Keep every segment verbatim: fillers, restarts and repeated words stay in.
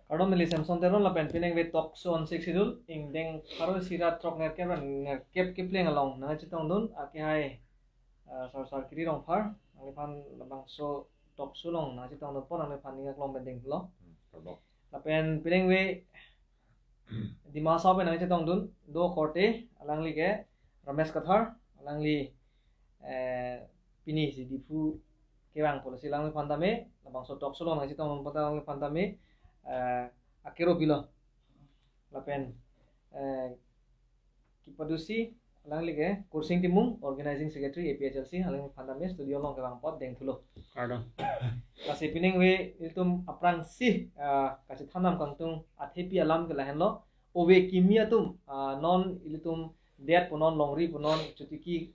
Kardom, neli Samson Teron lapen piningve Talk Show on Sixth Schedule ingdeng pharo isi ra throk nerkep ra nerkep kepleng along nangchetongdun akehai, eh, Sar Sarkiri Rongphar, nangliphan labangso Talk Show along nangchetongdun apot nangliphan ning aklong pen dinglo. Hmm, kardom. Lapen piningve Dima Hasao pen nangchetongdun do korte, alangli ke Ramesh Kathar, alangli, eh, pini si Diphu kevang pulo si alangliphan tame labangso Talk Show along nangchetongdun apot alangliphan tame, eh, akero pilo. Lapen, eh, kepadusi alangli ke Kursing Timung, Organizing Secretary A P H L C, alangliphan tame studio along kevang apot dengthulo. Kardom. Lasi piningve ilitum aphrangsi, ah, kachethan nangkangtung athepi alam ke lahenlo. Ove kimi atum, ah, non ilitum det punon, longri punon, chotiki,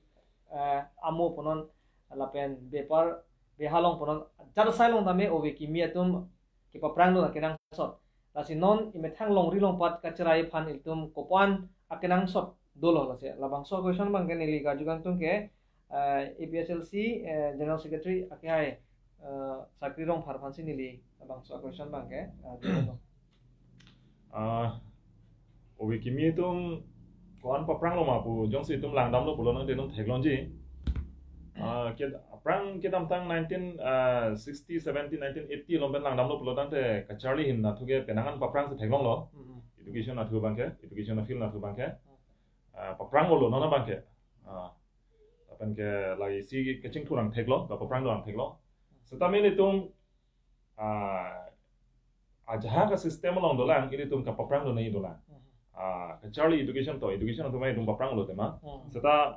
ah, amo punon, lapen bepar beha along punon, jat asai along tame ove kimi atum kepaprang do akenangsot. Lasi non emethang longri along pat kacherai aphan ilitum kopan akenangsot dolo lasi. Labangso question abang ke neli karju kangtung ke, eh, A P H L C, eh, General Secretary akehai, eh, Sarkiri Rongphar aphansi neli labangso question abang ke, eh, dolo. Ah, ove kimi atum ko-an papranglo ma pu jongsi itum langdamlo pulo tangte itum theklongji. Ah, ke aphrang kedamtang nineteen, ah, sixty, seventy, nineteen eighty along pen langdamlo pulo tangte kacharli ahin athu ke penang an paprangsi theklonglo. Mm-hmm. Education athu abang ke, education field athu abang ke. Ah, paprang lo non abang ke. Ah, lapen ke lasi kachingthur nang theklo, kapaprang do nang theklo. Setame ilitum, ah, ajahak asystem along dolang, ilitum kapaprang do nangji dolang. Mhm. Ah, kacharli education to, education atum itum paprang lo tema. Mhm. Seta,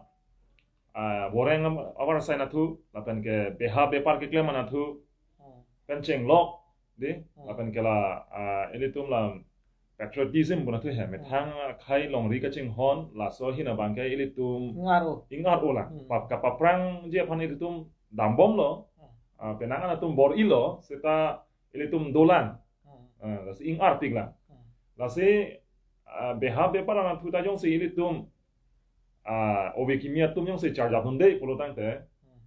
ah, boreng avar asai athu, lapen ke beha bepar keklem athu, Mhm. pen chenglok, di, Hmm. lapen ke la, ah, ilitum la patriotism pu athu he, methang akhai longri kachinghon, laso ahin abang ke ilitum Ingaro. Ingaro lang. Hmm. Pap, kapaprangji aphan ilitum dambomlo, Hmm. ah, penang an atum bor-ilo, seta ilitum dolang. Hmm. Ah, lasi ingar tik lang. Hmm. Lasi, ah, beha bepar athu ta jongsi ilitum, ah, ove kimi atum jongsi charjapdunde pulo tangte, Hmm.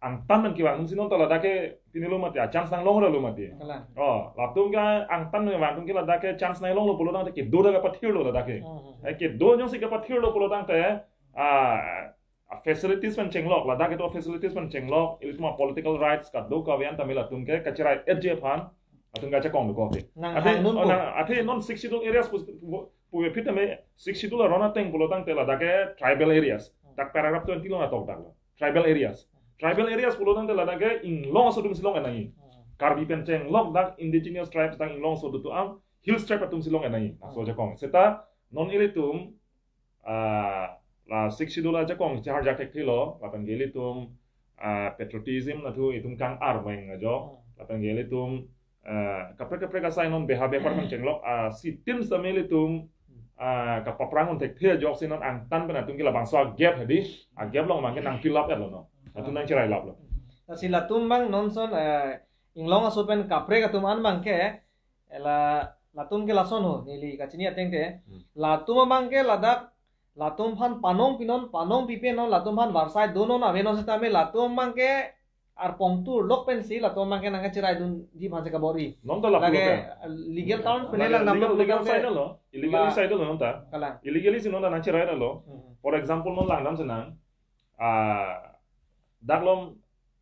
angtan pen kevang atumsi non ta ladak ke pinilo mati, a chance nanglongrelo mati. Kalang. Oh, latum ke angtan pen kevang atum ke ladak ke chance nanglonglo pulo tangte kedo ta kapathirlo ladak ke. Hmm, hmm, hmm. Eh, kedo jongsi kapathirlo pulo tangte, ah, a facilities pen chenglok, ladak kedo facilities pen chenglok, ilitum a political rights kadokave an tame latum ke kacherai-etji aphan, latum kachekong dokok ke. Nang Athe, hang nun oh, ko. nang, athe non Sixth Schedule areas pu, pu, pu phit tame Sixth Schedule aron ateng pulo tangte ladak ke tribal areas. Hmm. Dak paragraph twenty along atok daklo. Tribal areas. Tribal areas pulo tangte ladak ke inglong aso atumsi long nangji. Hmm. Karbi pen chenglok dak indigenous tribes dak inglong aso adutu am hills tribe atumsi long nangji. Laso Hmm. jakong. Seta non ilitum, ah, la Sixth Schedule ajakong chehar jak thekthelo, lapen ke ilitum, ah, patriotism athu itum kang-arveng ajok, Hmm. lapen ke ilitum, ah, kaprek kaprek asai non beha bepar pen chenglok, ah, sitin setame ilitum, ah, kapaprang un thekthe ajoksi non angtan pen atum ke labangso a gap hedi, a gap along abang ke nang fill up-etlo non. Atum nangcherai laplo. Lasi latum abang non ason, eh, inglong aso pen kaprek atum an abang ke, ela latum ke lason ho, neli kachini ateng te. Hmm. Latum abang ke ladak, latum aphan panong pinon, panong pipe non, latum aphan varsai donon, ave non setame latum abang ke arpong turlok pensi latum abang ke nangkacheraidunji aphansi kabor-i. Non ta lapu Lake, kan. Legal term pen Lake lang legal, namlo legal pulo side tangte. lo, illegal La- side lo non ta. Kalang. Illegally si non ta nangcherailo. Hmm. For example, non langdam senang, ah, daklom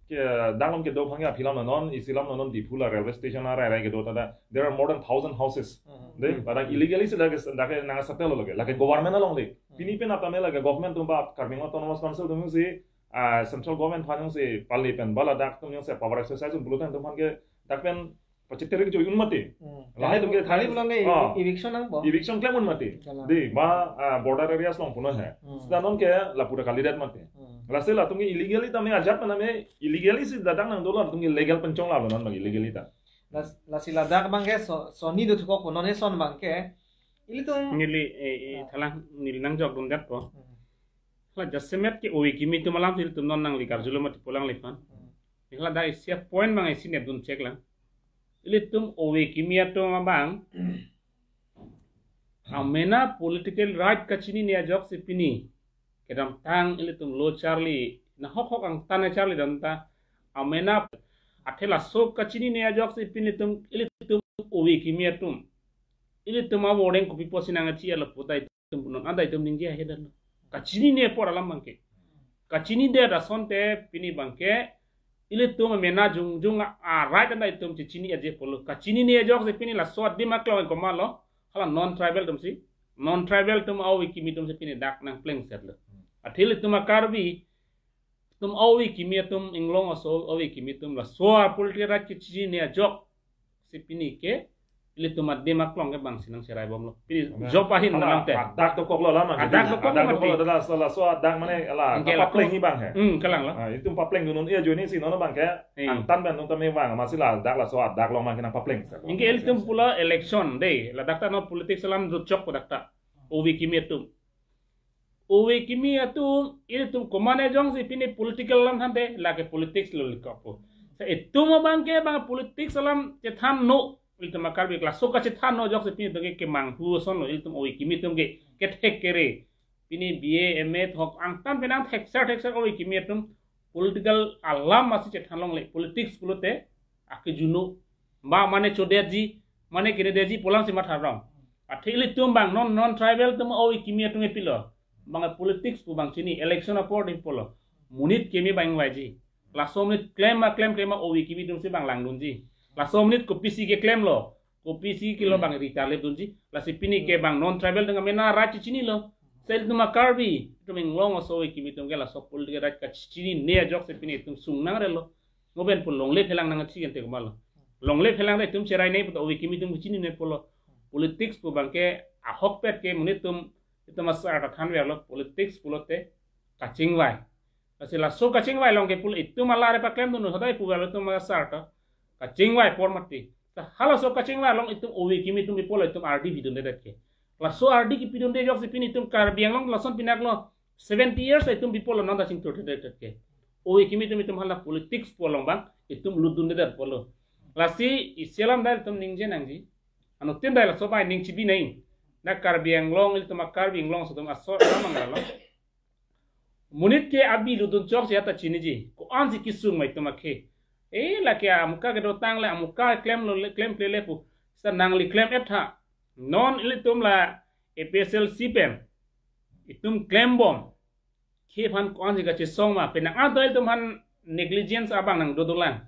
ke, daklom kedo aphan ke aphi alam non, isi alam non Diphu la railway station arai arai kedo ta da. There are more than thousand houses. Hmm. De, Hmm. ladak illegally si dak, dak nang settle lo lake. Lake government along de. Hmm. Pini pen atame lake government atum ba Karbi Anglong Autonomous Council atumsi, ah, central government aphan jongsi pali pen ba ladak atum jongsi power exercise un pulo tang atum aphan ke dak pen pachiteri kecho un mati. Hmm. Lahai atum ke Kali thang- bulan ni Ah. eviction nangpo. Eviction klem un mati. Kalang. Di, ma, ah, border areas along puno he. Hmm. Seta non ke lapu ta kalidet mati. Hmm. Lasi latum ke illegally tame ajat maname illegally si ladak nang dolo, latum ke legal pen chonglaplo non abang illegally ta. Las-, lasi ladak abang ke so, soni do thukok po non eson abang ke. Ilitum Neli, eh, eh, Ah. thalang neli nangjokdundetpo. Hmm. La jasemet ke ove kimi atum alam si ilitum non nangli karjulo mati pu alangliphan. Hmm. Hala dak isi a point abang isi nepdun chek lang. Ilitum ove kimi atum abang amena political right kachinine ajoksi pini kedamtang ilitum lo charli, nahok hok angtan charli dam ta amena athe laso kachinine ajoksi pini ilitum, ilitum ilitum ove kimi atum, ilitum avoreng kopi pusi nangkachi alo puta itum non anta itum ningje ahe dan lo. Kachinine apor alam abangke. Kachinidet asonte pini abangke ilitum amena jongjong a, a right anta itum chechini aje apotlo. Kachinine ajoksi pini laso adim aklong komatlo. Hala non tribal atumsi. Non tribal atum ove kimi atumsi pini dak nangplengsetlo. Athe ilitum a-Karbi atum ove kimi atum, Anglong aso ove kimi atum laso a-political right kechinine ajoksi pini ke ilitum adim aklong ke bangsi nangcherai bomlo. Pini Amen. Job ahin Hala, nangte. Adak dokoklo alam, Adak jadi dokoklo adak mati. Dokoklo, adalah salah so adak mane ala Anke lapu. Papleng hi abang he. Hmm, kalang lo. Ah, itum paplengdun un-e ajoinesi non abangke. Hmm. Angtan pen nung tame abang, amatsi la adak laso adak along abangke nangpapleng. Anke ilitum pulo election dei, ladak ta non politics alam jutjok pu dak ta. Ove kimi atum. Ove kimi atum, ilitum komane jongsi pini political alam thante, lake politics lo likokpo. Sa itum abangke bang politics alam chethanno, ilitum a-Karbi laso kachethanno ajoksi pini atumke kemanghu asonlo, ilitum ove kimi atumke, kethek kere. Pini B A, M A thok angtan pen nangthekser thekser ove kimi atum political alam amatsi chethan longle, politics pulote akejuno. Ba mane chodetji, mane kinedetji pu alamsi matha rong. Athe ilitum bang non, non tribal atum ove kimi atum epilo. Bang politics pu bang chini, election apor dei pulo. Monit kimi bang ingvaiji. Laso monit klem ma klem klem ma ove kimi atumsi bang langdunji. Laso monit kopisi keklemlo. Kopisi kilo bang rita lepdunji. Lasi pini ke bang non tribal atum amena right chinilo. Sa ilitum a-Karbi, itum Anglong aso ove kimi atumke laso political right kachinine ajoksi pini itum sung nangrelo. Mo pen pu longle phelang nangkachi ante komatlo. Longle phelang ta itum cherai nangji puta ove kimi atum chinine apotlo. Politics pu abangke ahokpet ke monit atum, itum asar ta thanverlo, politics pulote kachingvai. Lasi laso kachingvai along ke pulo itum alare paklemdun, hodai puverlo itum asar ta. Kachingvai apor mati. Sa halaso kachingvai along itum ove kimi atum pi apotlo itum ardi pidundedet ke. Laso ardi kipidunde ajoksi pini itum Karbi Anglong lason pinaklo. Seventy years itum pi apotlo nonta chingthurdedet ke. Ove kimi atum, itum hala politics pu along bang itum lutdundedet apotlo. Lasi isi alam dai itum ningje nangji. Anuttin dai laso bai ning chibi nai. Na Karbi Anglong, ilitum a-Karbi Anglong aso atum asor amang lalo. Monit ke abi lutdun chokche ta chiniji. Ko-ansi kesung ma itum akhei. Eh, lake amuka kedotang le, amuka klemlo le, klemkle le pu. Sa nangli klem-et tha. Non ilitum la A P H L C pen itum klembom. Khei aphan ko-ansi kachesong ma, penang an ta ilitum aphan negligence abang nangdodolang.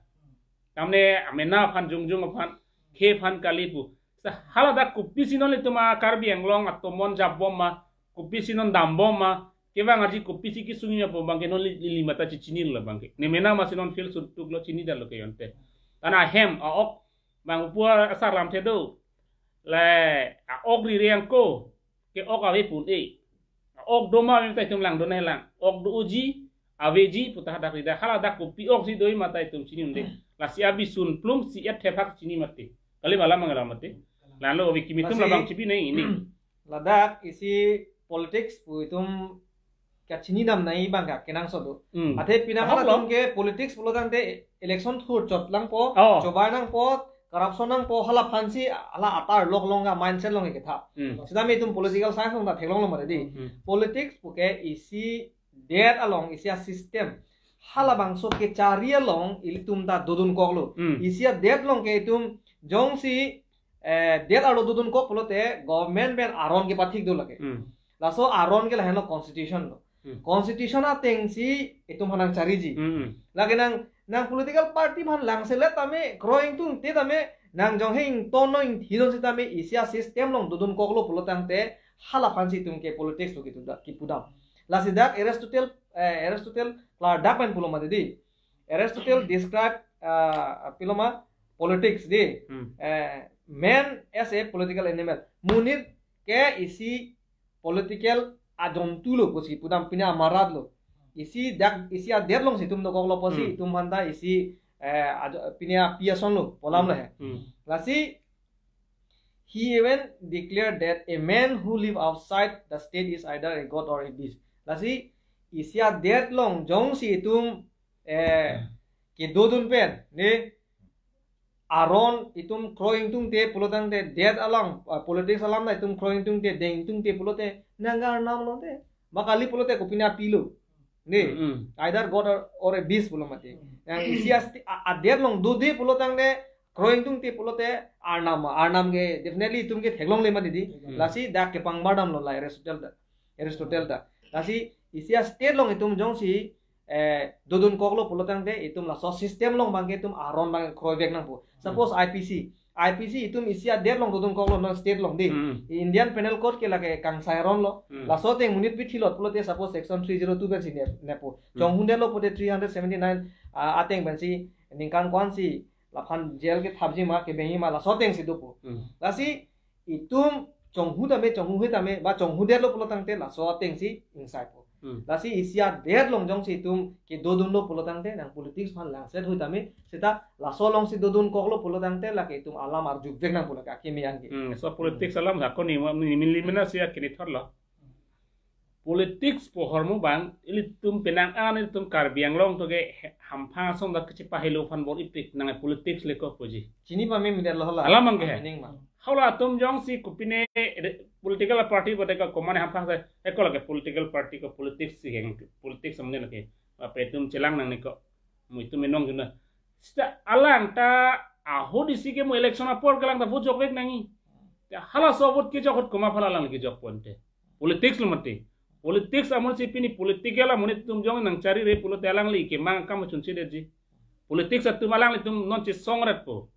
Tamne amena aphan jongjong aphan, khei aphan kali pu. Sa haladak kopisi non ilitum a-Karbi Anglong atomon japbom ma, kopisi non dambom ma, kevang arji kopisi kesung ma pu abangke non li, lili mata chechinilo abangke. Ne mena amatsi non field suntuklo, chinidetlo ke ante. Tan ahem, a-ok, bang upu asar lamthe do. Le, a-ok riri angko, ke ok ave pu un-e. Ok do ma ave ta itum langdun nanglang. Ok do-oji, aveji puta hadak rida. Haladak kopi oksi do-i mata itum chini un-e. Lasi abi sun plum si et thephak chini mati. Kali malam mangala mati. Lalo ove kimi atum Lasi labang chibi nai ini. Ladak isi politics pu itum kachinidam nai abang ka kenangsot do. Hmm. Athe pini Ahok lo. Atum ke politics pulo tangte election thurchot langpo, Oh. Chobai nangpo, corruption nangpo, hala aphansi, hala atar lok long ka mindset long ketha. Hmm. Sitame itum political science long ta theklonglo mati dei. Hmm. Politics pu ke isi det along, isi a-system. Halabangso kechari along ilitum ta dodunkoklo. Hmm. Isi adet along ke itum jongsi, eh, det arlo dodunkok pulote government pen aron kepathik do lake. Hmm. Laso aron ke lahenlo constitution lo. Hmm. Constitution atengsi itum aphan nangchariji. Hmm. Lake nang, nang political party aphan langselet tame, kroi ingtungte tame, nang jonghe ingtonno ingthidon sitame isi a-system along dodunkoklo pulo tangte hala aphansi itum ke politics lo kitu da, kipudam. Lasi dak Aristotle, eh, Aristotle klardak pen pulo mati dei. Aristotle describe, ah, pilo ma politics dei. Hmm. Eh, man as a political animal. Monit ke isi political ajontu lo pusi pudam pini amarat lo. Isi dak, isi adet alongsi itum dokoklo pusi Hmm. itum aphan ta isi, eh, ajo-, pini api ason lo, pu alam lo he. Hmm. Lasi he even declared that a man who live outside the state is either a god or a beast. Lasi isi adet along jongsi itum, eh, kedodun pen, ne, aron itum kroi ingtungte pulo tangte det along, ah, politics alam ta itum kroi ingtungte, deng ingtungte pulote nanggar nam lote. Ma kali pulote kopine api lo. Ne, Hmm. Either god or, or a beast pulo mati. Nang isi asti, a, adet along dode pulo tangte Kroi ingtungte pulote arnam, arnam ke definitely itum ke theklongle mati di. Hmm. Lasi dak kepangbar damlo la Aristotle ta. Aristotle ta. Lasi isi a-state along itum jongsi, eh, dodunkoklo pulotangte itum laso system along abangke itum aron abang kroivek nangpo. Suppose I P C. I P C itum isi adet along dodunkoklo non state along di. Hmm. Indian Penal Code ke lake kangsai aronlo. Hmm. Laso ateng monit pithilot pulote suppose section three zero two pensi nep-, nepo. Hmm. Chonghudetlo pulote three hundred seventy-nine, ah, ateng pensi ningkan ko-ansi laphan jail kethapji ma kebengji ma laso atengsi dopo. Hmm. Lasi itum chonghu tame, chonghuhe tame, ba chonghudetlo pulotangte laso atengsi ingsaipo. Hmm. Lasi isi adet along jongsi itum kedodunlo pulotangte nang politics aphan langset hui tame, seta laso alongsi dodunkoklo pulotangte lake itum alam arjuvek nangpo lake akimi anke. Hmm, so politics alam hako ni, ni, ni, ni, si akini thorlo. Politics pu ahormu abang, ilitum penang an ilitum Karbi Anglong to ke he-, hamphang asong dak kachepahelo aphan bor-ipik nang politics le ko puji. Chini pame midetlo hala. Alam abangke he. Meaning ma. Hala atum jongsi kopine re-, political party bote ka komane hamphang se, eko lake political party ko politics si heng, politics samne lake. Apa itum chelang nangne ko. Mo itum enong juna. Seta alang ta ahut isi ke mo election apor ke alang ta vote jokvek nangji. Ya halaso vote kejok ahut komat aphan alang kejokpo ante. Politics lo mati. Politics amonitsi pini political amonit atum jong nangcharire pulote alangli kemang akam chunchedetji. Politics atum alanglitum non chesongretpo.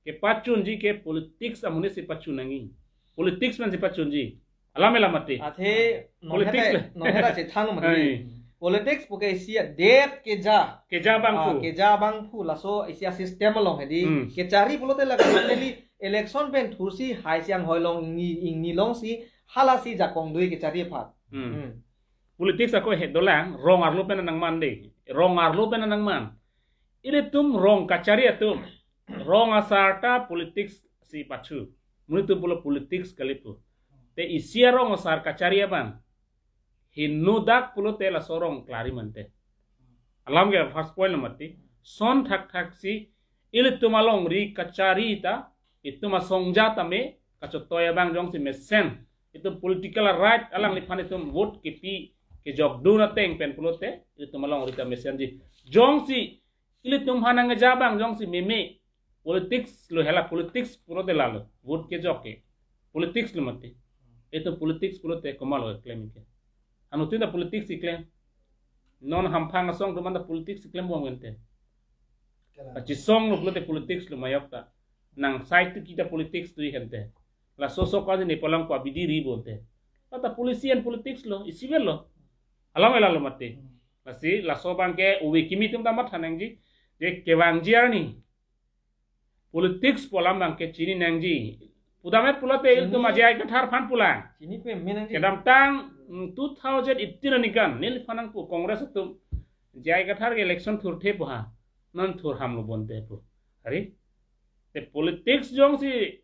Kepachunji ke politics amonitsi pachun nangji. Politics pensi pachunji. Alam ela mati. Athe non Politics heta, le. Non heta chethang mati. Ai. Politics puke isi adet keja. Keja abang Ah, pu. Keja abang pu laso isi a-system along hedi. Hmm. Kechari pulote lake finally election pen thursi haisi anghoi along ingni, ingni alongsi halasi jakong dui kechari aphan. Hmm. Hmm. Politics ako he dolang, rong arlo pen nangman de. Rong arlo pen nangman. Ilitum rong kachari atum. Rong asar ta politics si pachu. Monit atum pulo politics kali pu. Te isi arong asar kachari abang. Henodak pulote laso rong klari mante. Alam ke first point lo mati. Son thakthak si ilitum alongri kachari ta, itum asongja tame, kachotoi abang jongsi mesen. Itum political right alangliphan itum vote kepi kejokdun ateng pen pulote, itum alongri ta mesenji. Jongsi ilitum aphan nangja abang jongsi meme. Politics lo hela politics pulote lalo. Vote kejok ke. Politics lo mati. Itum politics pulote komatlo klem ke. Anuttin ta politics si klem. Non hamphang asong atum anta politics si klembom ante. Kalang. Kachesong lo pulote politics lo mayok ta. Nang sai tu kita politics tu hente. Laso sok aja ne palang ko abidi ri bonte. Lata policy and politics lo, isi vel lo. Alam ela lo mati. Hmm. Lasi, laso abangke ove kimi atum ta matha nangji. Je kevangji arni. Politics pu alam abangke chini nangji. Pudamvet pulote ilitum Chini. J I Kathar aphan pulang. Chini pe me nangji. Kedamtang, mm, two thousand eighteen aningkan, neliphan nangpu Congress atum J I Kathar ke election thurthe pu ha. Non thur hamlo bonte pu. Hari? Te politics jongsi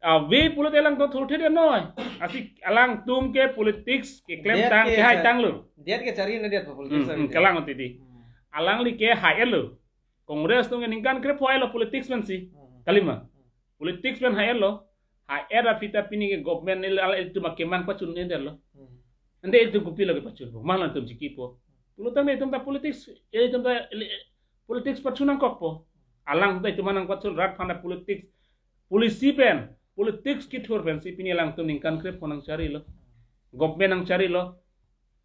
ave pulote alangtum thurthe de noi. Asi alangtum ke politics keklemtang Det ke kehai cha-, tanglo. Det kechari na det po politics Hmm, avi hmm, de. Kalang ante di. Hmm. Alangli kehai-etlo. Congress atum ke ningkan krepho hai-etlo politics pensi. Hmm. Kalima. Hmm. Politics pen hai-etlo. Hai-et aphi ta pini ke government neli ala ilitum akemang pachun-edetlo. Hmm. Ante ilitum kopilo kepachunpo. Malang ilitum chikipo. Pulotangte itum ta politics, ilitum ta ili-, politics pachun nangkokpo. Alangtum ta itum nangpachun rat aphan ta politics. Policy pen, politics kethur pensi pini alangtum ningkan krepho nangcharilo. Government nangcharilo.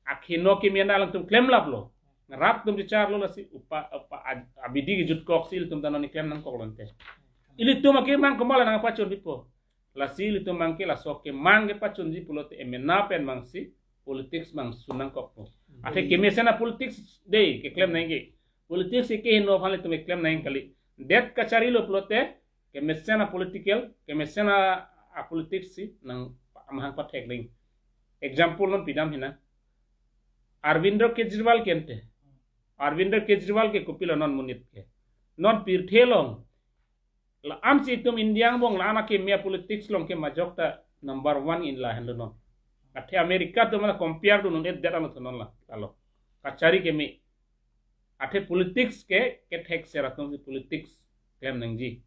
Akheno kimi anta alangtum klemlaplo. Rat atum checharlo lasi upa, upa ab-, abidi kejutkoksi ilitum ta non klem nangkoklo ante. Ilitum akemang komatlo nangpachunpipo. Lasi ilitum abangke laso kemang kepachunji pulote emena pen abangsi politics abang sun nangkokpo. Athe Hmm. kemesen a-politics de keklem nangji. Politics ke heno aphan ilitum keklem nang kali. Det kacharilo pulote kemesen a-political, kemesen a, a-politics si nang amahang pathek ding. Example non pidam hina. Arvind Kejriwal ke ante. Arvind Kejriwal ke kopilo non monit ke. Non pirthe along. La-ansi itum India angbong la-an akeme a-politics along ke majok ta number one in la henlo non. Athe America atum la compare dun un-edet alo to non la. Alo. Kachari keme. Athe politics ke, kethek ser atumsi politics klem nangji.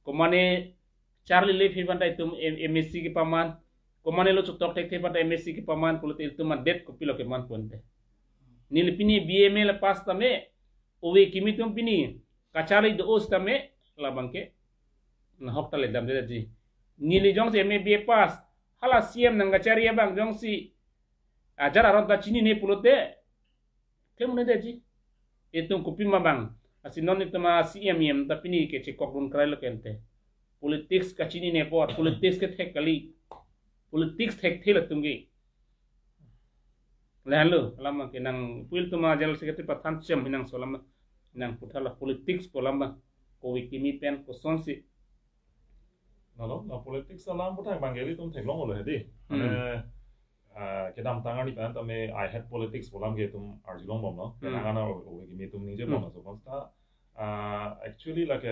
Komane charlile aphi aphanta itum M-, M A C kepaman. Komane lo chotok thekthe aphanta M A C kepaman pulote itum adet kopilo kemanpo ante. Neli pini B A M A la pass tame, ove kimi atum pini kacharli do-o sitame, labang ke nahok ta ledam detji. Neli jongsi M A B A pass, hala C M nangkachari abang jongsi ajat aron ta chinine pulote klem un-edetji. Itum kopima abang, lasi non itum a C M E M ta pini kechekok dun krailo ke ante. Politics kachinine apot, politics kethek kali. Politics thekthe latum ke. Lahenlo, alam ke nangpu, ilitum a General Secretary pathan chem hinang so alam, nangputha la politics pu alam, kove kimi pen kosonsi. Lalo, la politics alam puthak abang ke ilitum theklonglo hedi. Hmm. Mane, ah, kedamtang arni pen tame I hate politics pu alam ke itum arjulongbomlo. Hmm. Kenang ana o, kove kimi itum ningje Hmm. bomlo, so, ta, ah, actually lake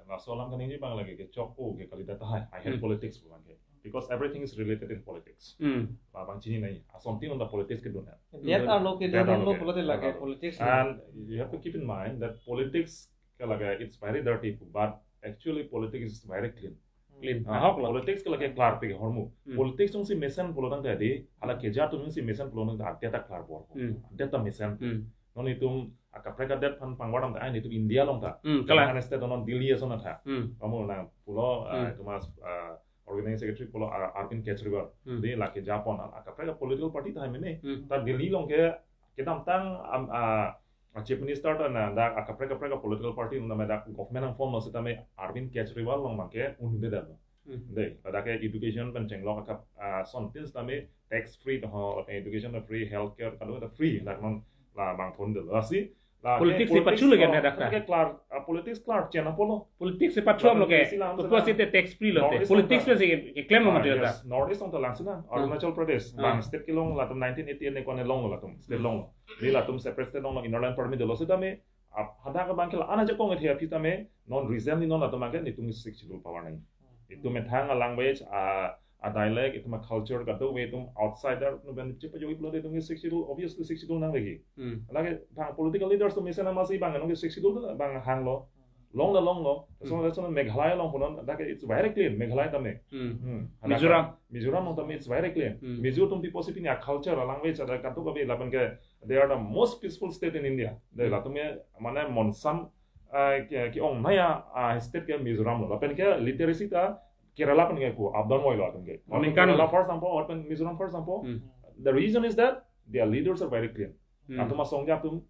laso alam kaningje abang lake kechokpo ke kalidet tahai. I hate Hmm. politics pu alam ke. Because everything is related in politics. Hmm. Labang chinine. Asontin on the politics kedun ya. That arlo ke That arlo dunlo ke. pulote lake That arlo. politics. And you have to keep in mind that politics ke lake it's very dirty, but actually politics is very clean. Clean. Ah, Ahok lo. politics ke lake klarpik ahormu. Hmm. Politics jongsi mesen pulotangte di, hala keja atum jongsi mesen pulotangte adet ta klarbor. Hmm. Adet ta mesen. Hmm. Non itum akaprek adet aphan pangvardamte, ai itum India along ta. Hmm, kalang. Hana state non Delhi ason ta. Hmm. Kamu nangpulo, ah, Hmm. itum as, ah, organizing secretary pulo, ah, Arvind Kejriwal. Hmm. Di lake Japan, ah, akaprek a political party tahai mene. Hmm. Ta Delhi along ke kedamtang, am, ah, ah, chief minister ta na dak akaprek kaprek a political party na me dak government nangform lo sitame Arvind Kejriwal along abang ke un-edet lo. Hmm. Dei, ladak ke education pen chenglok akap, ah, asontin sitame tax free to ho, education ta free, healthcare kadokave ta free, dak non labang thon detlo. Lasi, la Politics ke si pachu lage politics, na dak ta. ke klar, ah, politics klar, chena polo. Politics si pachu Lapen lo ke. isi lang Kepu sila. si te tax free lote. North East Politics ta. si ke, keklem lo Ah, mati ta. yes, North East along ta lang sila, Hmm. Arunachal Pradesh, Hmm. bang state kelong latum nineteen eighty-eight ne kone longlo latum, state Hmm. longlo. Di latum separate state longlo, Inner Line Permit dolo sitame, ap, hadak abang ke la-an ajakong ethe aphi tame, non recently non latum abang ke netum Sixth Schedule power nang. Itum methang a language, a, a dialect, itum a culture kadokave itum outsider, no ben chepa jogi pulote itum Sixth Schedule, obviously Sixth Schedule nang lagi. Hmm. Lake bang political leaders atum mesen amatsi bang nang Sixth Schedule abang hanglo. Longlo, longlo. So, Hmm. so Meghalaya along punon, dak it's very clean, Meghalaya tame. Hmm. Hmm. Mizoram. Mizoram along tame it's very clean. Hmm. Mizo atum people si pini a culture, a language, ada kadokave lapen ke, they are the most peaceful state in India. Dei Hmm. latum ke, mane monsam, ah, ke, ke-ong naya, ah, state ke Mizoram lo. Lapen ke literacy ta Kerala pen ke ko, abdon moi lo atum ke. Ningkan Kerala lo. for example, or pen Mizoram for example, Hmm. the reason is that their leaders are very clean. Hmm. Atum asongja atum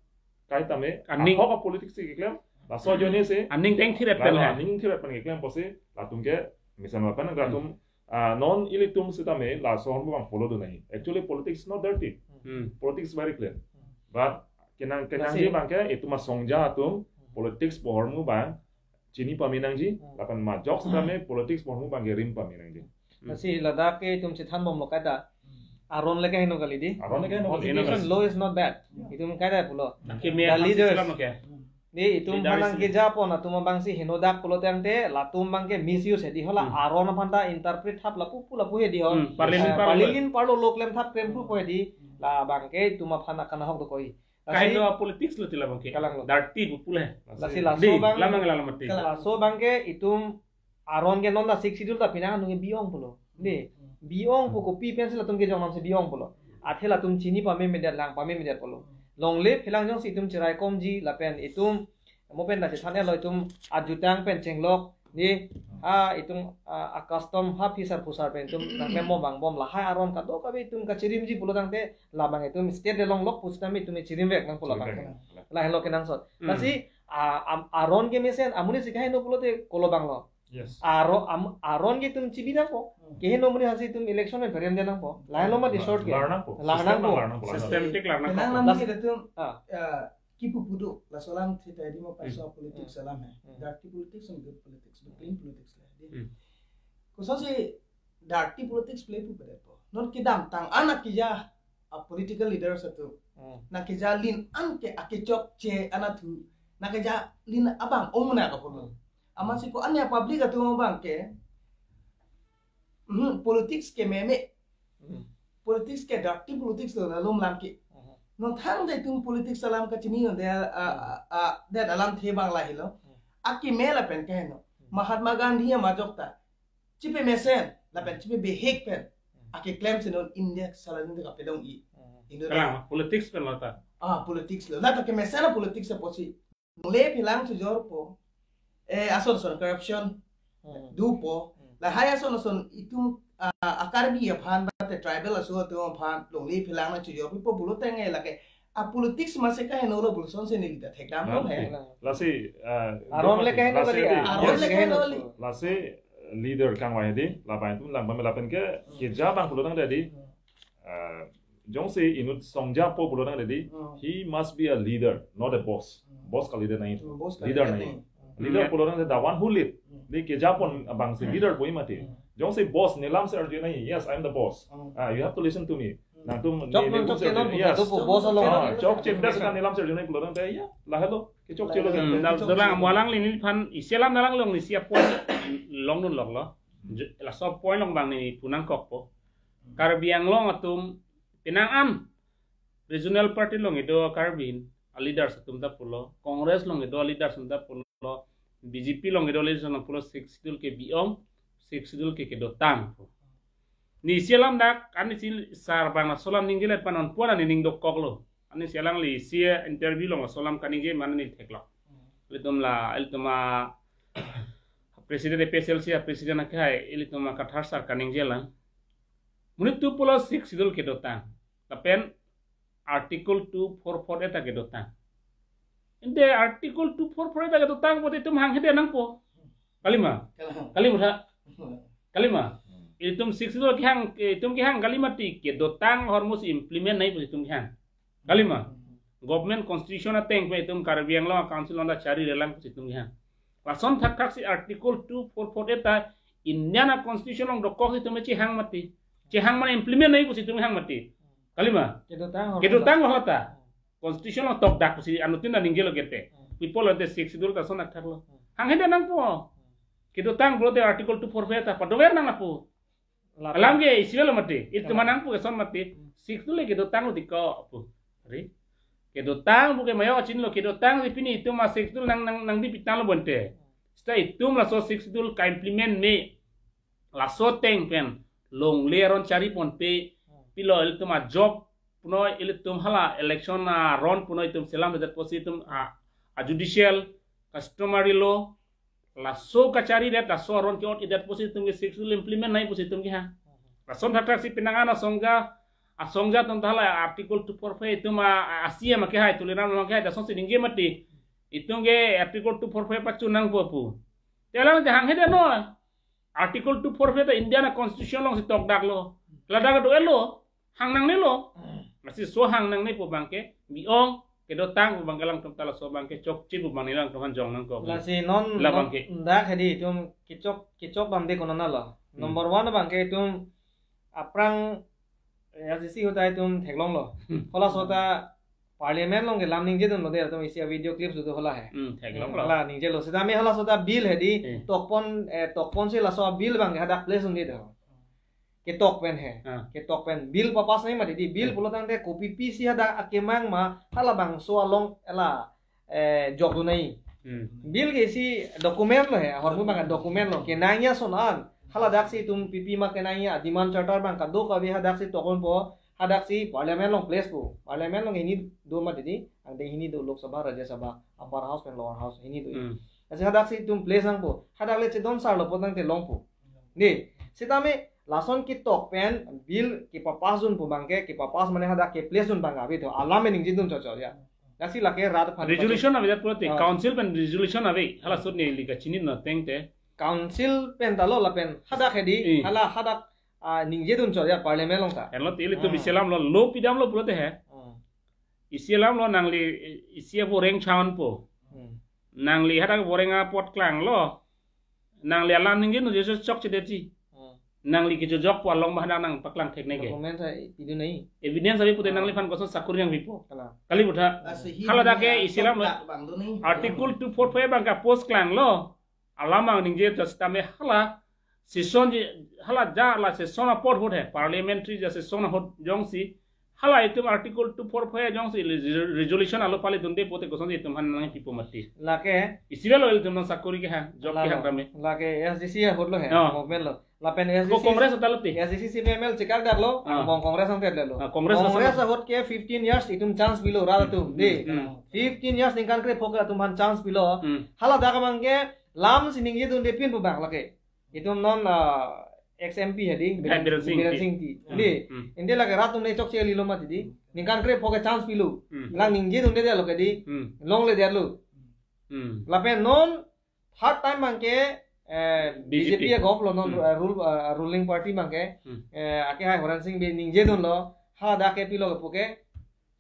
kai tame, Aning. ahok a politics si keklem, laso ajoine si, Aning teng thiret lalu pen he. aning thiret pen keklem pusi, latum ke, misalnya apa nang Hmm. latum, ah, non ilitum sitame, laso ahormu abang follow do nahi. Actually, politics is not dirty. Hmm. Politics is very clear. But, kenang, kenang Lasi. di abang ke, itum asongja atum, politics pu ahormu abang, chini pame nangji, Hmm. lapen majok sitame, politics pu ahormu abang ke rim pame nangji. Lasi ladak ke itum chethanbomlo kaita. Aron le kaheno kali di. Aron le kaheno kali. Constitution Yes. law is not bad. Yeah. Itum kaita pulo. Akimi The leaders. Sila mo ke. Di itum Leaders phan nang ni. keja pon atum abang si henodak pulo tangte latum abang ke misuse hedi hola Hmm. aron aphan ta interpret thap lapu pu lapu hedi ho. Hmm, parlin Eh, parlo. parlin parlo lo klem thap klem pu pu hedi. Labang ke itum aphan akan ahok dokok-i. Lasi Kaino politics lo ti labang ke. Kalang lo. Dirty pu pule. Lasi Di, laso abang. lamang lamang ti. Kalang. Laso abang ke itum aron ke non ta Sixth Schedule ta pini anung ke bi-ong pulo. Di, Hmm. bi-ong pu kopi pensi latum ke jong namsi bi-ong pulo. Athe latum chini pame medet lang pame medet pulo. Longle phelang jongsi itum cherai komji lapen itum mo pen ta chethan-etlo itum ajutang pen chenglok. Di, ha itum, ah, a custom ha phisar phusar pen itum nangklem bom bang bom lahai aron kadokave itum kachirimji pulo tangte labang itum state along lok pusitame itum chirim vek nang pulo Chirim tangte. vek. Lahelo kenangsot. Hmm. Lasi, ah, am-, aron kemesen amonit si kaheno pulote kolo abang lo. Yes. Aro-, am-, aron ke itum chibi nangpo. Hmm. Keheno amonit hasi itum election pen perem de nangpo. Lahelo ma di short ke. Lar nangpo. Lar System nangpo. lar nangpo, lar nangpo. Systematic lar nangpo. Kenang nama Las- kita tuh, Ah. eh, kipu pudu, laso alam thita di mo Hmm. paso politics Hmm. alam he. Hmm. Dirty politics and good politics, the clean politics lah. Di. Hmm. Kosonsi dirty politics play pu pedet po. Non kedamtang anak keja a political leaders atum. Hmm. Nangkeja lin an ke akechokche anatthu. Nangkeja lin abang ong mena ka pulo. Hmm. Amatsi ko anya public atum abang ke, mhm, politics ke meme. Hmm. Politics ke dirty politics lo lalu malam ke. Hmm. Non thang dei tum politics alam kachini non dei, a, a, a, dei alamthe abang lahelo. Hmm. Akeme lapen ke no. Hmm. Mahatma Gandhi amajok ta chipe mesen, lapen chipe behek pen. Hmm. Akeklem si non India salani kapedong-i. Hmm. Indo Kalang, politics pen lo ta. Ah, politics lo. La ta kemesen a politics apotsi. Nule phelang chojor po. eh, ason ason corruption Hmm. dopo. Hmm. Lahai ason ason itum, ah, a-Karbi aphan, mate tribal aso atum aphan longle phelang nangchojor pipo pulo tangte lake a-politics masi kaheno lo pulo asonsi neli ta thekdam lo Nang he. ti. Lasi, ah, Aron dopati, le kaheno lasi kali, di. ah, Aron Yes. le kaheno kali. Lasi leader kangvai di, labang itum lang pame lapen ke, Hmm. keja abang pulo tangte di. Hmm. Ah, jongsi inut songja po pulo tangte di, Hmm. he must be a leader, not a boss. Hmm. Boss ka leader nangji. Hmm, boss ka Leader leader nangji. nangji. Hmm. Leader Hmm. pulo tangte the one who lead. Hmm. Di keja pon abangsi Hmm. leader pu mati. Hmm. Jongsi boss ne lamsi arju nangji, "Yes, I am the boss. Hmm. Ah, you have to listen to me." Hmm. Nangtum Chok ne non chok leaders ke non arju, yes. puto po, boss along. Ah, chok chek das kan ne lamsi arju nangji pulo tangte, ya, lahelo, kechokche lo Hmm, kan. dal-, dalang mo alangli neliphan isi alam dalang along isi a-point longdun loklo. Je-, laso a-point along abang neli pu nangkokpo. Karbi Anglong atum penang an regional party along kedo Karbi a-leaders atum ta pulo, Congress along kedo a-leaders atum ta pulo, B J P along kedo a-leaders atum pulo, Sixth Schedule ke bi-ong, Sixth Schedule ke kedotang. Neli isi alam dak, ani si sar abang laso alam ningjelet panon puan ani ning dokoklo. Ani si alangli isi interview along laso alam kaningje ma neli theklong. Ilitum la, ilitum a-president A P H L C a-president akhai, ilitum a-Kathar sar kaningje lang. Monit atum pulo Sixth Schedule kedotang. Lapen Article two four four A ta kedotang. Ante Article two four four A ta kedotang pute itum hang hede nangpo. Kalima. Kalang. Kalima tha. Kalima. Hmm. Itum Sixth Schedule kehang, itum kehang kalima ti kedotang ahormu si implement nangji pusi itum kehang. Kalima. Hmm. Government constitution ateng pen itum Karbi Anglong a-council along ta chari relang pusi itum kehang. Lason thakthak si Article two four four A ta Indian a-constitution along dokok si itum chehang mati. Chehang mane implement nangji pusi itum hang mati. Kalima. Kedotang ahormu Kedotang ta. Ahormu ta. Constitution along tokdak pusi anuttin ta ningjelo kete. Hmm. People ante Sixth Schedule ta lason thakthak lo. Hmm. Hang hede nangpo. Hmm. Kedotang pulote Article two four four ta padover nang lapu. Lapu. Alam ke isi lo mati. Itu Kalang. Manang pu keson mati. Hmm. Sixth Schedule kedotang lo tiko pu. Ri. Kedotang pu ke mayo chinilo kedotang si pini itum a-Sixth Schedule nang, nang, nangdi pitang lo bonte. Hmm. Seta itum laso Sixth Schedule ka-implement me. Laso ateng pen longle aron chari ponpe, Hmm. pilo ilitum a-job punoi, ilitum hala election aron punoi itum selamvedet pusi itum a, a-judicial, customary law, laso kacharidet, laso aron ke-otdet pusi itum ke Sixth Schedule implement nangji pusi itum kehang. Hmm. Lason thakthak si penang an asongja, asongja atum ta hala Article two four four itum a, a, a-C M akehai, Tuliram Ronghang akehai, lasonsi ningje mati. Itum ke Article two four four pachun nangpo pu. Te alang ta hang hede noi. Article two four four ta Indian a-constitution along si tokdak lo. Ladak do-et lo. Hang nangnelo. Hmm. Lasi laso hang nangnepo abang ke bi-ong, kedotang pu abang ke alangtum ta laso abang ke chokche pu abang neli alangtum aphan jong nangkok. Lasi non, La non abang ke. Dak hedi itum kechok, kechok abang de konona lo. Hmm. Number one abang ke itum aphrang, eh, A S D C ahut ta itum theklonglo. Hmm. Halaso ta Parliament along ke lam ningjedunlo de, atum isi a-video clips do hala he. Hmm, theklonglo. Hala ningjelo. Sitame halaso ta bill hedi, Hmm. tokpon, eh, tokpon si laso bill abang ke hadak place dunde do. Ketok pen he. Ah. Ketok pen. Bill papass nangji mati di. Bill Hmm. pulo tangte kopi-pi si hadak akemang ma, halabangso along ela, eh, jokdun nangji. Hmm. Bill ke isi document lo he, ahormu abang document lo. Kenangji ason an. Haladak si itum pipi ma kenangji a-demand charter abang kadokave hadak si tokponpo. Hadak si Parliament along place po. Parliament along hini do mati di, angdeng hini do, Lok Sabha, Rajya Sabha, Upper House pen Lower House hini do. Hmm. Lasi hadak si itum place nangpo. Hadak le chedon sar lo pu tangte longpo. Di, sitame lason ketok pen bill kepapass dun pu abang ke, kepapass mane hadak ke place dun abang ke ave to. Alam ningjedun chot chot ya. Lasi lake rat aphan Resolution ave dat pulote, Ah. council pen resolution ave. Halaso neli kachini non ateng te. Council pen ta lo lapen hadak hedi, Hmm. hala hadak ah, ningjedun chot ya Parliament along ta. Henlo te ilitum Hmm. isi alam lo, law pidamlo pulote he. Hmm. Isi alam lo nangli, isi avoreng chan po. Hmm. Nangli hadak voreng apot klanglo. Nangli alam ningjedun je chokchedetji. Hmm. Nangli kechojok pu along abang nangpaklang thekneke. Document sa pidun nangji. Evidence ave pute Hmm. nangliphan koson sakori nangpipo. Kalang. Kali pu tha. Lasi hini Haladak ke isi alam lo. Tokdak abang do nangji. Article two four four abang ke post klanglo. Alam abang ningje ta sitame hala session ji, hala ja la session apot ahut he, parliamentary ja session ahut jongsi hala itum Article two four four jongsi le-, resolution alo pali dunde pute kosonsi itum aphan nangpipo mati. Lake Isi ave lo ilitum nang sakori kehang, job Lalo. kehang tame. Lake A S D C ahut lo he, Oh. movement lo. Lapen Ko A S D C Congress ta lo te. A S D C C P M L chekak dak lo, Ah. angbong Congress angtet le lo. Ah, Congress Congress asal. ahut ke fifteen years itum chance pilo rat atum, Hmm, de. hmm. Fifteen years ningkan krepho ke atum aphan chance pilo. Hmm. Haladak abang ke Lam si ningje dunde pin pu bang lake. Itum non, ah, ex M P hedi, Biren, Biren Singh Engti. Biren Singh Engti. Hmm. Di, hmm, ante lake rat atum ne chokche kalilo mati di. Ningkan krepho ke chance pilo. Hmm. Lang ningje dundedetlo ke di. Hmm. Longledetlo. Hmm. Lapen non third time abangke, eh, B J P. B J P a-govt lo non, hmm, eh, rule, eh, ruling party abangke. Hmm. Eh, akehai Horensing Bey ningje dunlo. Hadak ke pilo kepu ke.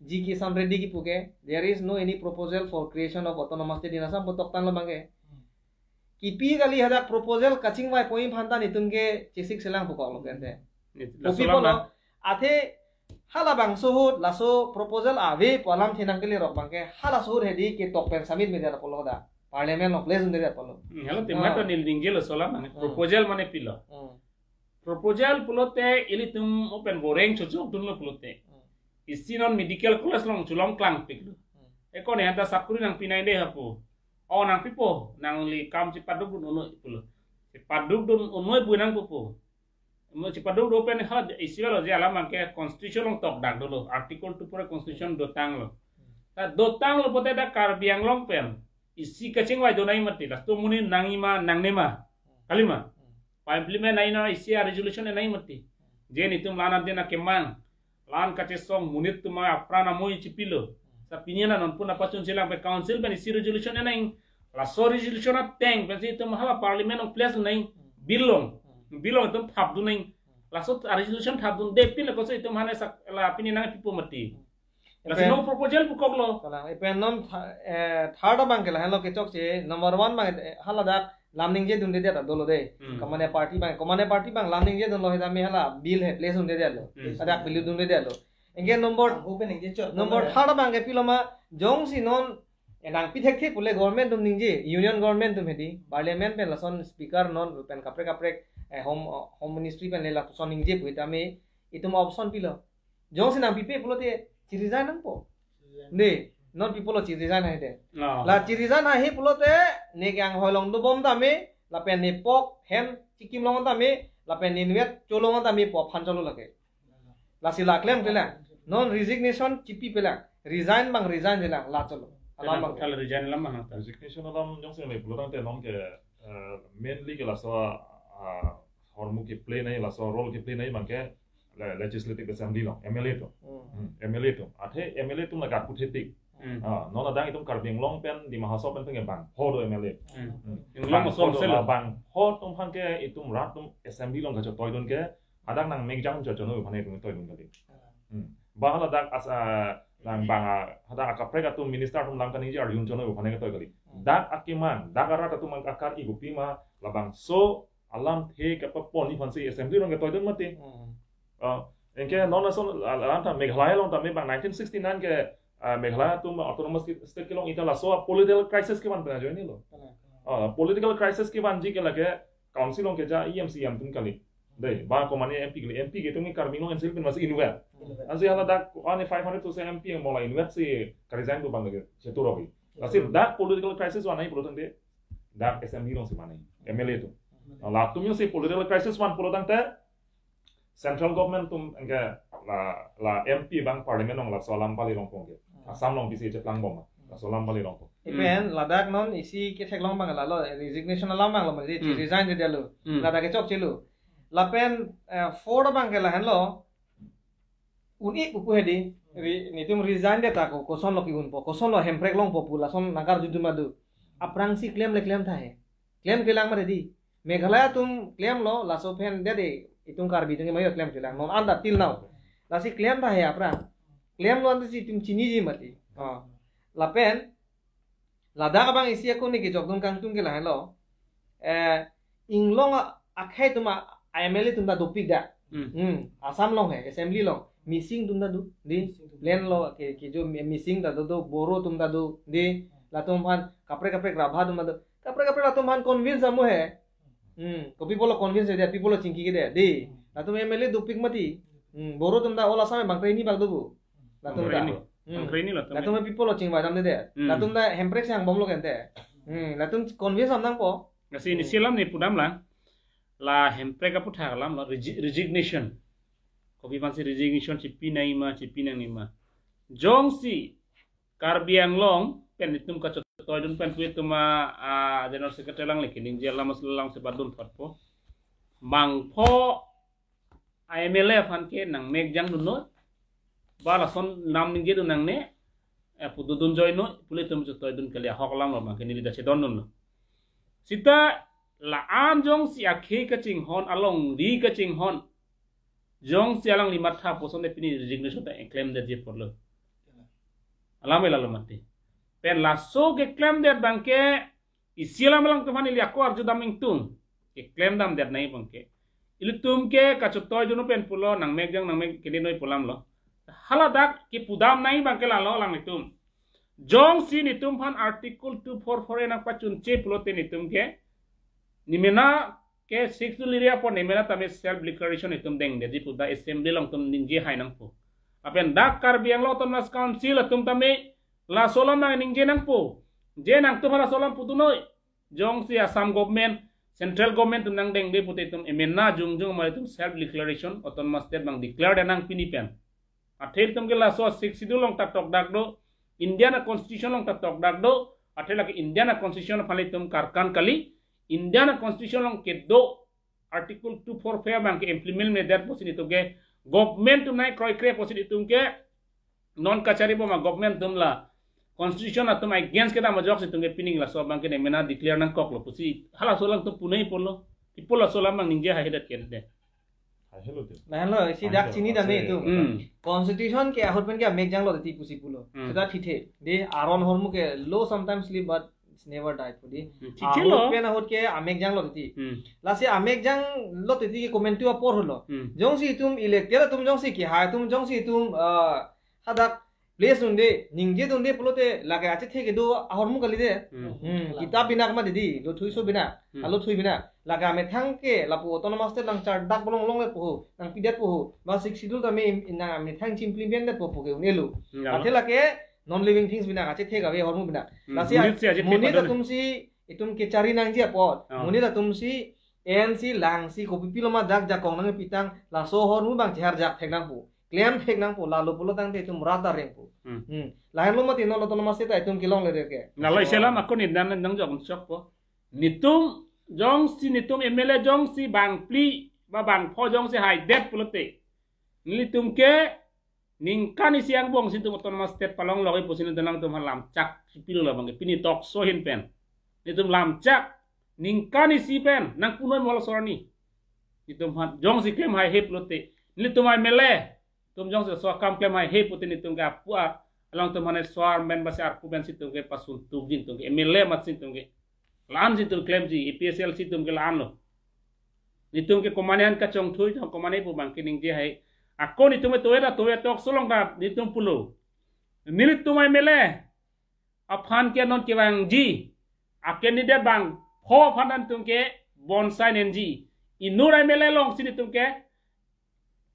G Kishan Reddy kipu ke, there is no any proposal for creation of autonomous state in Assam pu toktanglo abangke. Hmm. Kipi kali hadak proposal kachingvai pon aphan ta netum ke chesik selang pukok lo kente. Ni, kopi laso pulo, lama. Athe halabangso ahut laso proposal ave pu alamthe nangkele rok abangke, halaso ahut hedi ketok pen submit medet apotlo da. Parliament along place undedet apotlo. Hmm, helo tema, ah, to neli ningjelo laso alam mane. Hmm. Proposal mane pilo. Hmm. Proposal pulote ilitum open boreng chochok dunlo pulote. Hmm. Isi non medical college along cholong klangpiklo. Hmm. Eko ne anta sakuri nangpinai de hapu. O nangpipo, nangli kam chipaduk dun unnoi pulo. Chipaduk dun unnoi pu nangpupo. Mo chipaduk dun pen ha isi lo je alam abangke constitution along tokdak dolo. Article two pura constitution dotanglo. Hmm. Ta dotanglo pote dak Karbi Anglong pen isi kachingvai donai mati. Laso amonit nangji ma nangne ma. Kalima. Hmm. Pa-implement nangji na isi a-resolution enai mati. Je netum la-an adin akemang, la-an kachesong, monit atum apran amoi chipilo. Sa pini la non pun apachun chelang pen council pen isi resolution enai. Laso resolution ateng pensi itum hala parliament along place nai. Bill along. Bill along itum thapdun nai. Laso a-resolution thapdunde pin la koso itum hane sak la pini nangpipo mati. Lasi, ipen no proposal pukoklo. Kalang, ipen non tha-, eh, third abangke lahenlo kechokche, number one abang, eh, haladak lam ningje dundedet dolo de. Hmm. Komane party abang, komane party abang lam ningje dunlo hetame hala bill he place dundedetlo. Hmm. Hadak bill dundedetlo. Anke number, ah, open ningje chot number third abangke pilo ma, jongsi non, eh, nangpi thekthe pule government atum ningje, union government atum hedi, parliament pen lason speaker non pen kaprek kaprek, eh, home, home ministry pen le lason ningje pu hetame, itum option pilo. Jongsi nangpipe pulote chi-resign nangpo. Chi-resign. Ne, non pipolo chi-resign hai de. Oh. La chi-resign hai pulote, ne ke anghoi along dobom tame, lapen ne pok hem chikim long tame, lapen ne inutvet cholong tame pu aphan cholo lake. Lasi la klemkle lang. Non resignation chipipe lang. Resign abang resign lang, la cholo. Alam abang. Total resign alam mana ta? Resignation alam jongsi me pulo tangte non ke, eh, mainly ke laso, ah, ahormu ke-play nai, laso role ke-play nai abangke le-, Legislative Assembly along, M L A atum. Hmm. Hmm, M L A atum. Athe M L A atum la gak kuthe tik. Hmm. Ah, non adang itum Karbi Anglong pen, Dima Hasao pen pen ke bangpho do M L A. Hmm. Hmm. Inglong bangpho do, solo. Bangpho atum aphan ke itum rat atum Assembly along kachotoi dun ke, hadak nangmekjang chochonoi aphan itum toi dun kali. Hmm. Ba haladak as-, ah, nang bang, ah, hadak akaprek atum minister atum lam kaningje arjun chonoi aphan ke toi kali. Hmm. Dak akemang, dak arat atum akar igopi ma labangso alamthe kapapon aphansi Assembly along ketoi dun mati. Hmm. Ah, anke non ason al-, alam ta Meghalaya along tame bang nineteen sixty-nine ke, ah, Meghalaya atum autonomous state kelong ita laso political crisis kevan pen ajoine lo. Kalang. Ah, political crisis kevanji ke lake council along keja E M C E M atum kali. Dei, ba komane M P kali, M P ke itum Karbi Anglong N C L pen masih inutvet. Inutvet. Ansi haladak one five hundred to se M P yang mola inutvet si ka-resign do abang lake, chetu rogi. Lasi dak political crisis vanai pulo tangte, dak Assembly alongsi vanai, M L A atum. Nah, latum jongsi political crisis van pulo tangte, central government atum anke la, la M P abang parliament along laso alam pali longpo ke. Hmm. Assam along bisi cheplang bom. Laso alam pali longpo. Ipen, hmm, ladak non isi ketheklong abang lalo, resignation alam abang lo, mari, hmm, resign de lo. Hmm. Ladak kechokchelo. Lapen, eh, fourth abangke lahenlo. Un-e pupu hedi, ri-, netum resign det ako, kosonlo ke-unpo, kosonlo hemprek longpo pu lason nangkarjudun ma do. Aphrangsi klem le klem tha he. Klemkle lang mati di. Meghalaya atum klemlo, laso pen det de, itum Karbi atum ke mayo klemkle lang. Non anta till now. Lasi klem tha he aphrang. Klemlo anta si itum chiniji mati. Oh. Lapen, ladak abang isi ako ne kejokdun kangtung ke lahenlo. Eh, inglong a-, akhei atum a-, M L A atum ta dopik dak. Hmm. Hmm, Assam along he, Assembly along. Mising atum ta do, di. Mising atum. Plain lo, ke, ke jo mi-, Mising ta do, do, Boro atum ta do, di. Latum aphan, kaprek kaprek Rabha atum ta do. Kaprek kaprek latum aphan convince amu he. Hmm, kopi pulo convince de, pi pulo chingki ke de, di. Latum M L A dopik mati. Hmm, Boro atum ta all Assam bang kreni bak do bu. Latum ta. Bang kreni. Hmm. Bang kreni latum. Latum pi pulo chingvai dam de de. Hmm. Latum ta hemprek si hangbomlo kente. Hmm, latum convince am nangpo. Lasi, hmm, isi alam ne pudam lang. La hemprek aputhak alam la resi-, resignation. Kopi aphansi resignation chipi nangji ma, chipi nangne ma. Jongsi Karbi Anglong pen itum kachot Toidun pen pu itum a, a, General Secretary alangli keningje alam aso alam si padun thotpo. Bangpho a M L A aphan ke nangmekjang dun noi, ba lason nam ningje dun nangne, eh, pu dodun joi noi, pu ilitum chetoidun kali, ahok alam lo, ma ke neli ta chedondunlo. Sita la-an jongsi akhei kachinghon, alongri kachinghon, jongsi alangli matha puson de pini resignation ta klemdetji apotlo. Alam ela lo mati. Pen laso keklemdet abangke isi alam alangtum aphan ili ako arjudam ingtung. Keklem damdet nangji abangke. Ilitum ke kachetoidun pen pulo, nangmekjang nangmek kede noi pu alam lo. Hala dak kepudam nangji abangke lalo alanglitum. Jongsi netum aphan Article two four four A nangpachunche pulote netum ke, nemena ke Sixth Schedule area apot nemena tame self declaration itum dengdetji pu ta assembly along itum ningje hai nangpo. Lapen dak Karbi Anglong Autonomous Council atum tame laso alam ningje nangpo. Je nangtum laso alam pudun noi. Jongsi Assam government, central government atum nangdengde pute itum emena jongjong amar itum self declaration, autonomous state abang declare det nang pini pen. Athe itum ke laso Sixth Schedule along ta tokdak do, Indian a-constitution along ta tokdak do, athe lake Indian a-constitution aphan itum karkan kali, Indian a-constitution along kedo Article two four four abangke implement medet pusi itum ke, government atum nangkroikre pusi itum ke, non kachari bom a government atum la constitution atum against kedam ajok si itum ke pining laso abangke nemena declare nangkoklo pusi halaso alangtum pu nangji apotlo. Ipo laso alam abang ningje haihedet kedet. Hai helo de. Lahenlo, isi Hai dak helo, chini dam ase, itum. Hmm. Constitution ke ahut pen ke amekjanglo titi pusi pulo. Hmm. Seta thithe. De aron ahormu ke law sometimes sleep but it's never die pu di. Hmm, thithe lo. Ahut pen ahut ke amekjanglo titi. Hmm. Lasi amekjanglo titi ke komantu apor holo. Hmm. Jongsi itum elected atum jongsi kehai atum jongsi itum, ah, hadak place dunde, ningje dunde pulote lake achethe kedo ahormu kali de. Hmm. Hmm, kitab binak ma didi, lothui so binak, Hmm. alothui binak. Lake amethang ke lapu autonomous state nangchardak bolong longlepo ho, nangpidatpo ho. Ba Sixth Schedule tame im-, nang amethang chimpli bian detpo pu ke un-elo. Hmm, Athe lalo. lake non living things binak, achethe kave ahormu binak. Hmm, Lasi monit si achethe monit padon. atum si itum kechari nangji apot. Oh. Monit atum si en si lang si kopi pilo ma dak jakong nangpitang laso ahormu abang chehar jak thek nangpo. Klem thek nangpo, lalo pulo tangte itum rat areng po. Hmm. Hmm. Lahenlo mati non autonomous state ta itum kelongle de ke. Lalo So, isi alam ako ni dan nang jok chokpo. Netum jongsi netum M L A jongsi bangphli ba bangpho jongsi haidet pulote, nelitum ke ningkan isi angbong si itum autonomous state palong logoi pusi netum nangtum lamchak si pilo labang ke pini tokso ahin pen. Netum lamchak ningkan isi pen nangpu noi mo laso arni. Netum aphan jongsi klem haihe pulote, netum M L A atum jongsi laso akam klem haihe pulote netum ke apu a alangtum aphan asor pen basi arpu pen si itum ke pasun tukjin itum ke M L A amat si itum ke. La-an si itum klemji, A P H L C atum ke la-anlo. Netum ke komane an kachongthui, jong komane pu abangke ningje hai. Ako netum ke tovet tovet tokso along ta netum pulo. Nelitum M L A aphan ke non kevangji a-candidate bangpho aphan netum ke bonsai nenji. Inut M L A along si netum ke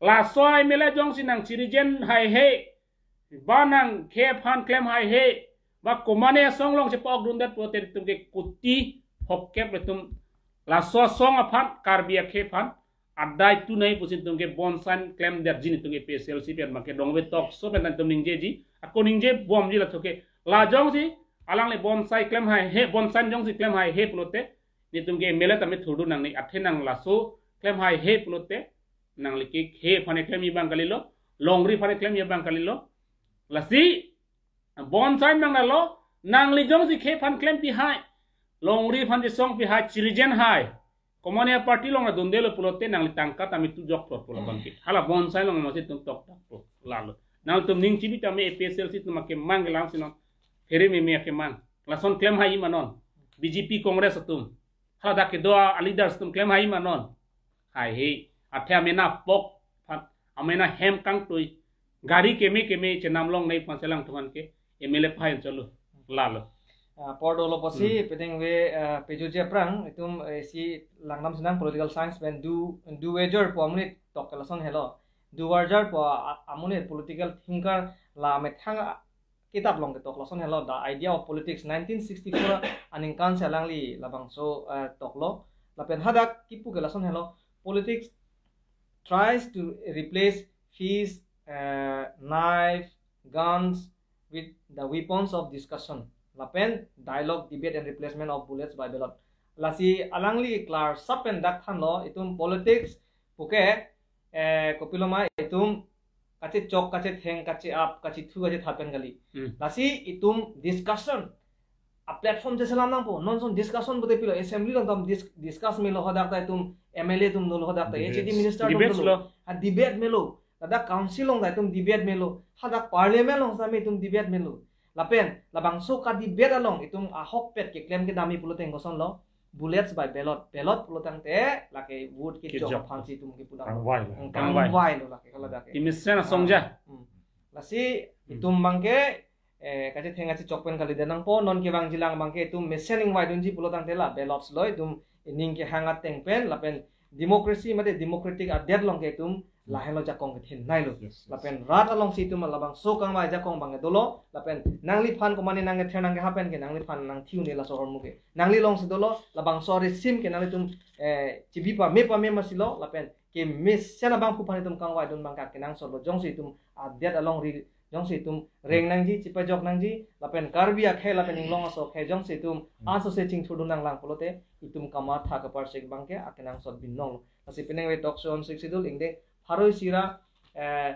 laso M L A jongsi nangchirijen haihe, ba nangkhei aphan klem haihe, ba komane asong along chepa-ok dundet pulote netum ke kuti phokep netum laso asong aphan, Karbi akhei aphan adai tu nangji pusi netum ke bonsai klemdetji netum ke A P H L C pen abangke dongve tokso pen netum ningjeji, ako ningje bomji laso ke. La jongsi alangli bonsai klem haihe, bonsai jongsi klem haihe pulote, netum ke M L A tame thurdun nangne, athe nang laso klem haihe pulote, nangli ke khei aphan klemji abang kalilo, longri aphan klemji abang kalilo. Lasi bonsai nang lalo, nangli jongsi khei aphan klem pihai, longri aphan chesong pihai, chirijen hai, komane a-party along dundelo pulote nangli tangka tame tu jokplot pulo abangke. Hala bonsai along masi itum tokdakpo lalo. Nangtum ning chibi tame A P H L C atum akemang kelang si non. Phere meme akemang. Lason klem haiji ma non. B J P Congress atum. Hala dak kedo a-leaders atum klem haiji ma non. Haihe. Athe amena pok, phan, amena hem kangtui, gari keme keme chenam longnei aphan si alangtum aphan ke M L A phai cholo. Lalo. Ah, apor dolo pusi, Hmm. penang ve, ah, pejoji aphrang, itum, eh, si langdam sinang political science pen du, du wager pu amonit tok lason helo. Du wager pu a-, amonit political thinker la methang a-, kitab along ketok lason helo, The Idea of Politics, nineteen sixty-four aningkan si alangli labangso, eh, toklo. Lapen hadak kipu ke lason helo, politics tries to replace fists, eh, knife, guns with the weapons of discussion. lapen dialogue, debate and replacement of bullets by ballot. Lasi alangli klarsap pen dak thanlo, itum politics puke, eh, kopiloma itum kachechok, kachetheng, kache-ap, kachethu, kachethat pen kali. Hmm. Lasi itum discussion a platform cheselam nangpo. Non son discussion pute pilo, assembly along tam dis-, discuss melo, hadak ta itum M L A atum dolo, hadak ta H A D Debates. Minister atum Debates dolo. Lo. Ha debate melo. Ladak council along ta itum debate melo. Hadak parliament along sami itum debate melo. Lapen labangso ka debate along itum ahokpet keklem kedam-i pulote kosonlo, bullets by ballot. Ballot pulo tangte lake vote kejok. Kejok. Aphansi itum kepu dam. Kangvai lo. Hmm, kangvai. Kangvai lo lake kala dak ke. Imesen asong ja. Hmm. Lasi Hmm. itum abangke, eh, kachetheng kachechok pen kalidet nangpo, non kevangjilang abangke itum mesen ingvaidunji pulo tangte la ballots lo, itum ining kehang ateng pen, lapen democracy mate democratic adet along ke itum lahenlo jakong kethenei lo. Yes, yes. Lapen rat alongsi itum labangso kangvai jakong abangke dolo, lapen nangliphan komane nangkether nangkeha pen ke nangliphan nangthiu ne laso ahormu ke. Nangli alongsi dolo, labangso risim ke nanglitum, eh, chibi pame pame masi lo, lapen kemesen abangphu aphan itum kangvaidun abangke akenangsot lo, jongsi itum adet alongri, jongsi itum reng nangji, chipajok nangji, lapen Karbi akhei lapen inglong aso akhei jongsi itum Hmm. ansose chingthurdun nanglang pulote, itum kamatha kaparsik abangke akenangsot binong lo. Lasi penang ave talk show on Sixth Schedule, ingdeng pharo isi ra, eh,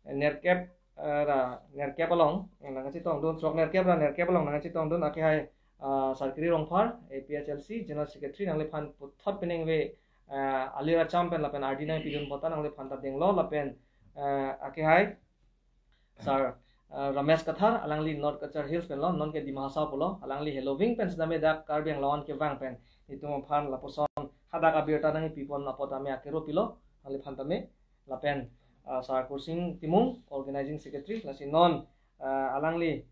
nerkep, eh, ra nerkep along nangkachetongdun, throk nerkep ra nerkep along nangkachetongdun, akehai, ah, Sarkiri Rongphar, A P H L C General Secretary, nangliphan puthot penang ave, eh, alir acham pen lapen ardi nangpidun apot ta nangliphan ta denglo, lapen, eh, akehai Sir, eh, Ramesh Kathar, alangli North Cachar Hills pen lo, non ke Dima Hasao pulo, alangli heloving pen sitame dak Karbi Anglong an kevang pen itum aphan lapuson hadak abirta nangkipipon apot tame akero pilo, nangliphan tame, lapen, eh, Sir Kursing Timung, Organizing Secretary, lasi non, eh, alangli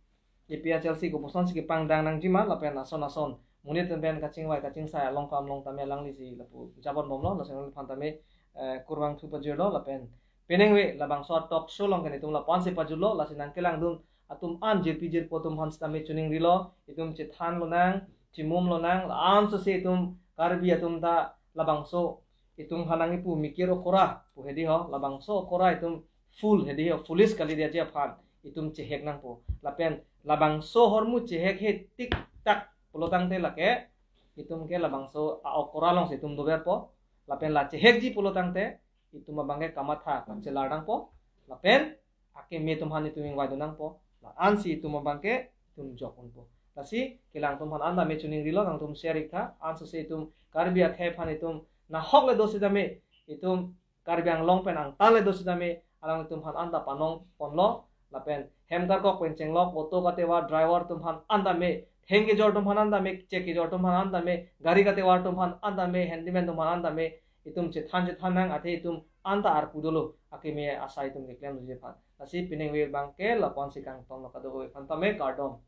A P H L C kopuson si kepangdang nangji ma, lapen ason ason monit pen kachingvai kachingsai along kam along tame alanglisi lapu japon bomlo, lasi nangliphan tame, eh, kurvangthu pajirlo, lapen penang ave labangso talk show along ke itum lapu-ansi pajutlo, lasi nangkelangdun atum an jirpi jirpo atum aphan sitame choningrilo, itum chethan lonang, chimum lonang, la-ansose itum Karbi atum ta labangso itum aphan nangkipu mikir okora pu hedi ho, labangso okora itum fool hedi ho, foolish kalidet ji aphan itum chehek nangpo. Lapen labangso ahormu chehek he tik tak pulo tangte lake itum ke labangso a-okora alongsi itum doverpo. Lapen la chehekji pulo tangte itum abangke kamatha kachelar nangpo. Lapen akeme atum aphan itum ingvaidun nangpo. La-ansi itum abangke itum jok unpo. Lasi kelang atum aphan anta me choningrilo, nangtum share iktha, ansose itum Karbi akhei aphan itum nahok le do sitame, itum Karbi Anglong pen angtan le do sitame, alanglitum aphan anta panong ponlo, lapen hem karkok pen chenglok auto katovar driver atum aphan anta me, theng kejor atum aphan anta me, chek kejor atum aphan anta me, gari katovar atum aphan anta me, handyman atum aphan anta me, itum chethan chethan nang, athe itum anta arpu dolo, akeme asai itum keklem ji aphan. Lasi penang ave abangke lapu-ansi kangtonlo, kadokave aphan tame kardom.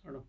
Kardom.